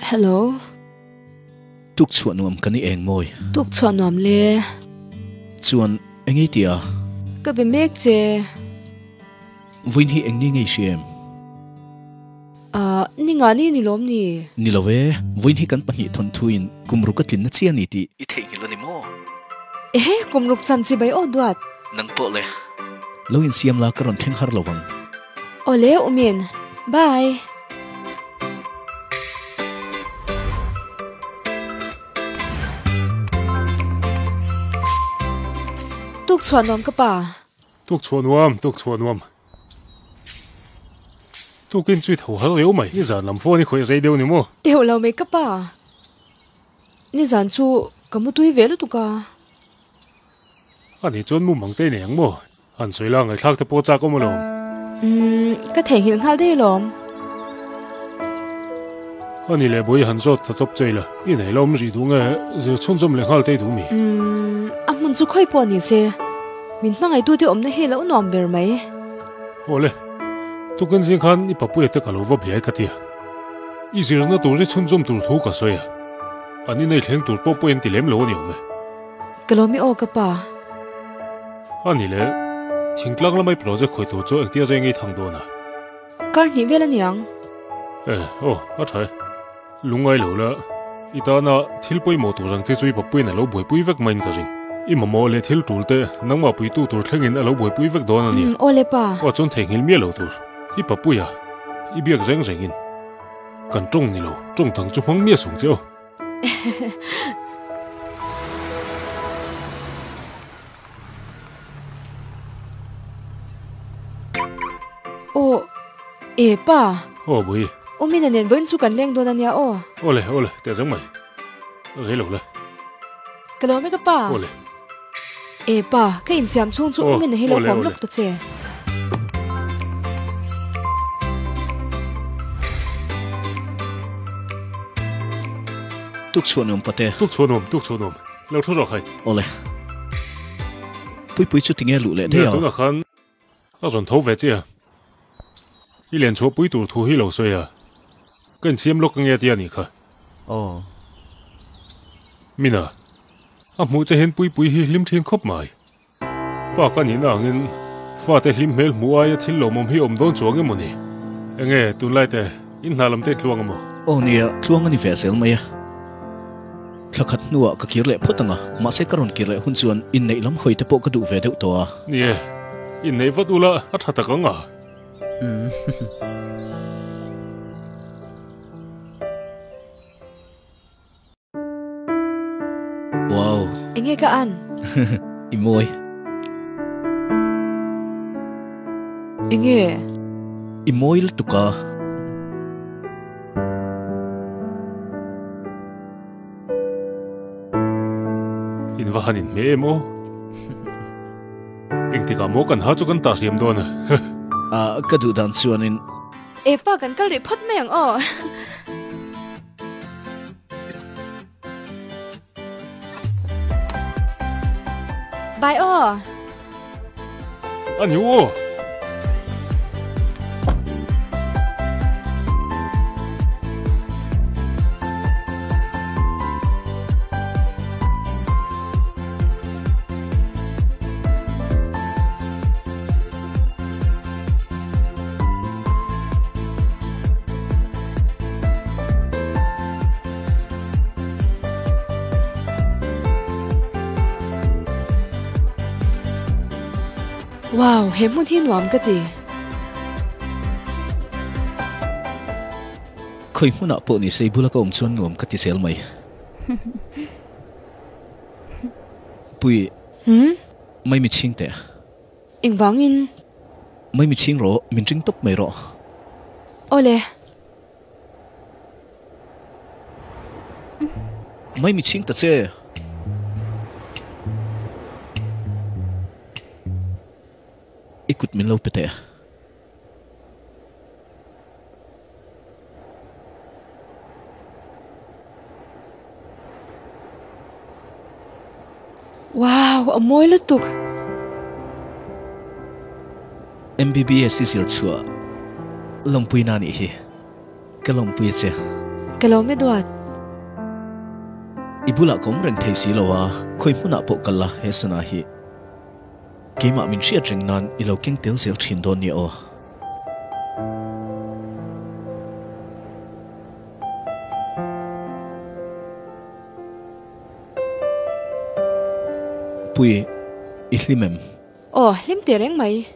Hello. Tuk chhuah nuam ka ni eng mawi. Tuk chhuah nuam le. Chuan eng ei tia? Ka be mek che. Vawiin hi eng ni ngei hria em? Ah, ni nga ni ni lawm ni? Ni lo e, vawiin hi kan pahnih thawnthuin kum ruk a tlinna chi a ni tih i theihnghilh a ni maw? Ehe, kum ruk chan chi bai aw duat. Nang pawh le. Lo insiam la ka rawn thleng har lo vang. Awle Umin, bye. Tuk chhuah nuam ka pa. Tuk chhuah nuam, tuk chhuah nuam. Tukin chui tho har riau mai, nizan lam phone i khawih rei deuh ni maw? Deuh lo mai ka pa. Nizan chu ka mutui ve lutuk a. Ani chuan mumang te i nei ang maw? Han sawi la ngaihthlak te pawh chak awm alawm. Umm, ka theihnghilh nghal daih alawm. Ani leh bawi han zawt ta tawp chei la, i nei la awm rih duh nge zir chhunzawm leh nghal te i duh mi? Umm, a hmun chu khawi pawh ni se, min hmangaihtute awmna hi lo nuam ber mai. Awle, tukin zing khan i papuia te ka lo va biai ka tia. I zirna tur i chhunzawm tur thu ka sawi a, an inei thleng tur pawh pawhin ti lem lo a ni awm e. Ka lawm i aw ka pa. A ni le, thingtlang lamai project khawi tur chu engtia reng ei thang dawn a? Kar hnih vel a niang. E, aw, a tha e. Lungngai lo la, i tana thil pawimawh tur ang che chu i papuiin a lo buaipui vek maiin ka ring. I mamawh leh thil tul te nangmah puitu tur thlengin a lo buaipui vek dawn a nia. Umm, aw le pa. Aw chuan theihnghilh miah lo tur. I papuia, i biak reng rengin. Kan tawng ni lo, tawng dang chu hmang miah sung che aw. Aw, e pa. Aw bui. Aw mina nen vawiin chu kan leng dawn a nia aw. Awle, awle, teh reng mai. Rei lo le. Ka lo mek a pa. Awle. E pa, ka insiam chhung chu u mina hi lo kawm lawk ta che. Tuk chhuah nuam pate. Tuk chhuah nuam, tuk chhuah nuam. Lo thu rawh khai. Awle. Puipui chu tinge luh leh daih a? Nia, tunah khan a rawn tho ve che a. I len chhuah pui tur thu hi lo sawi a. Ka insiam lawk ange tia nih kha. Aw. Mina. A hmuh che hian Puipui hi hlim thin khawp mai. Pa ka nihna angin fate hlim hmel hmuh aia thil lawmawm hi awm dawn chuang emaw ni? Enge tunlai te in hna lam te tluang emaw? Aw nia, tluang a ni ve zel mai a. Thla khat hnuah ka kir leh phawt ang a, mahse ka rawn kir leh hun chuan inneih lam hawi te pawh ka duh ve deuh tawh a. Ni e, inneih vat ula a tha tak ang a. Wow. Enge ka an? I mawi. Enge? I mawi lutuk a. In va han inhmeh em aw. Engtikah maw kan ha chu kan tah hliam dawn a. Ka duh dan chuanin. E pa kan kal rih phawt mai ang aw. Bye aw. A ni aw. Wow, he hmun hi nuam ka ti. Khawi hmunah pawh ni se i bula ka awm chuan nuam ka ti zel mai. Pui, mai mi chhing teh. Engvangin? Mai mi chhing rawh, min ring tawp mai rawh. Awle. Mai mi chhing ta che. I kut min lo pe teh. Wow, a mawi lutuk. MBBS i zir chhuah lawmpuina anih hi. Ka lawmpui a che. Ka lo me duat. I bulah ka awm reng thei si lo a, khawi hmunah pawh kal la he sana hi. Keimah min hriat reng nan i lo keng tel zel thin dawn nia aw. Pui, i hlim em? Aw, hlim teh reng mai.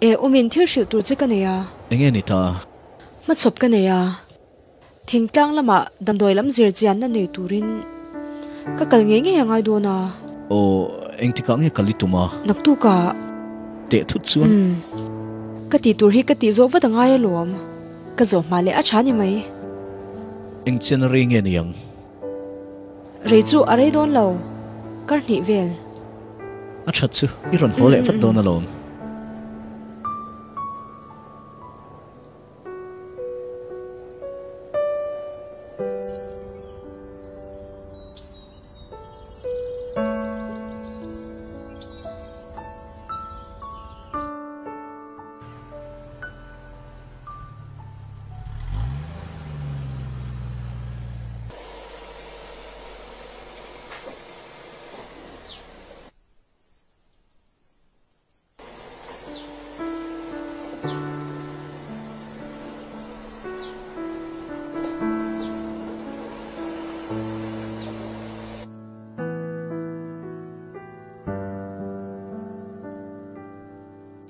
E, umin thil hrilh tur che ka nei a. Enge ni ta? Hmachhawp ka nei a. Thingtlang lamah damdawi lam zir chianna nei turin ka kal ngei ngei a ngai dawn a. Aw, engtikah nge kal i tum a? Naktukah. Teh thut chuan. Umm, ka tih tur hi ka tih zawh vat a ngai alawm. Ka zawh hma leh a tha ni mai. Eng chen a rei nge ni ang? Rei chu a rei dawn lo, kar hnih vel. A that chu i rawn haw leh vat dawn alawm.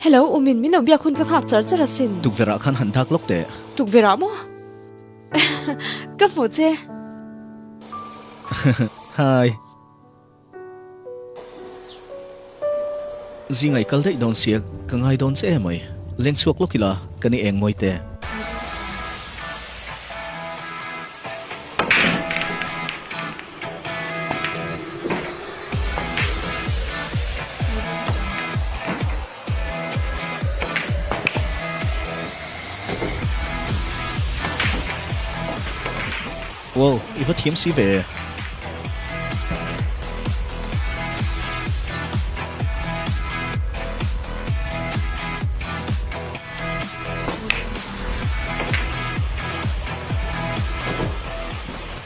Hello, Umin, min lo biak hun ka nghak char char asin. Tukverh ah khan han dak lawk teh. Tukverh ah maw? Ka hmuh che. Hi. Zinga i kal daih dawn sia, ka ngai dawn che emai. Leng chhuak lawk ila, ka ni eng mawi te. Wow, i va thiam si ve.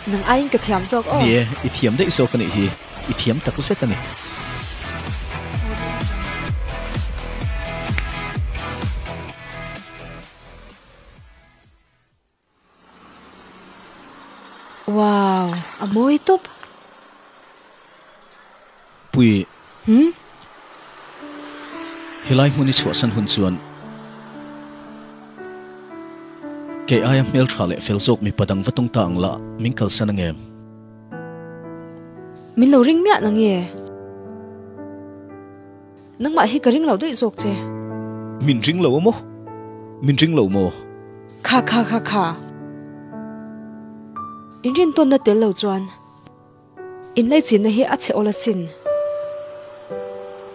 Nang aiin ka thiam zawk aw. Ni e, i thiam daih zawk a nih hi. I thiam tak zet a ni. Wow, a mawi tawp. Pui. Hmm? Helai hmun i chhuahsan hun chuan kei aia hmel tha leh fel zawk mipa dang va tung ta ang la, min kalsan ang em? Min lo ring miah na nge? Nangmah hi ka ring lo daih zawk che. Min ring lo a maw? Min ring lo maw? Kha kha kha kha. In rintawnna tel lo chuan inlaichinna hi a chhe awl asin.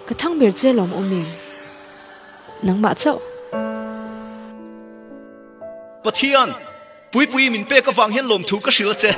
Ka thang ber che lawm awmin nangmah chauh. Pathian, Puipui min pek avang hian lawmthu ka hrilh a che.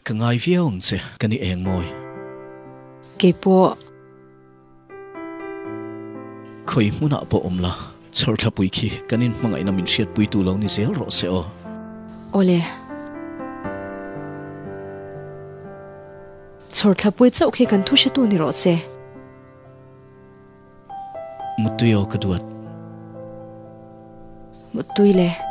Ka ngai viau ang che, ka ni eng mawi. Keipawh. Khawi hmunah pawh awm la, chhawrthlapui khi kan inhmangaihna min hriatpuitu lo ni zel rawh se aw. Awle. Chhawrthlapui chauh khi kan thu hretu ni rawh se. Muttui aw ka duat. Muttui le.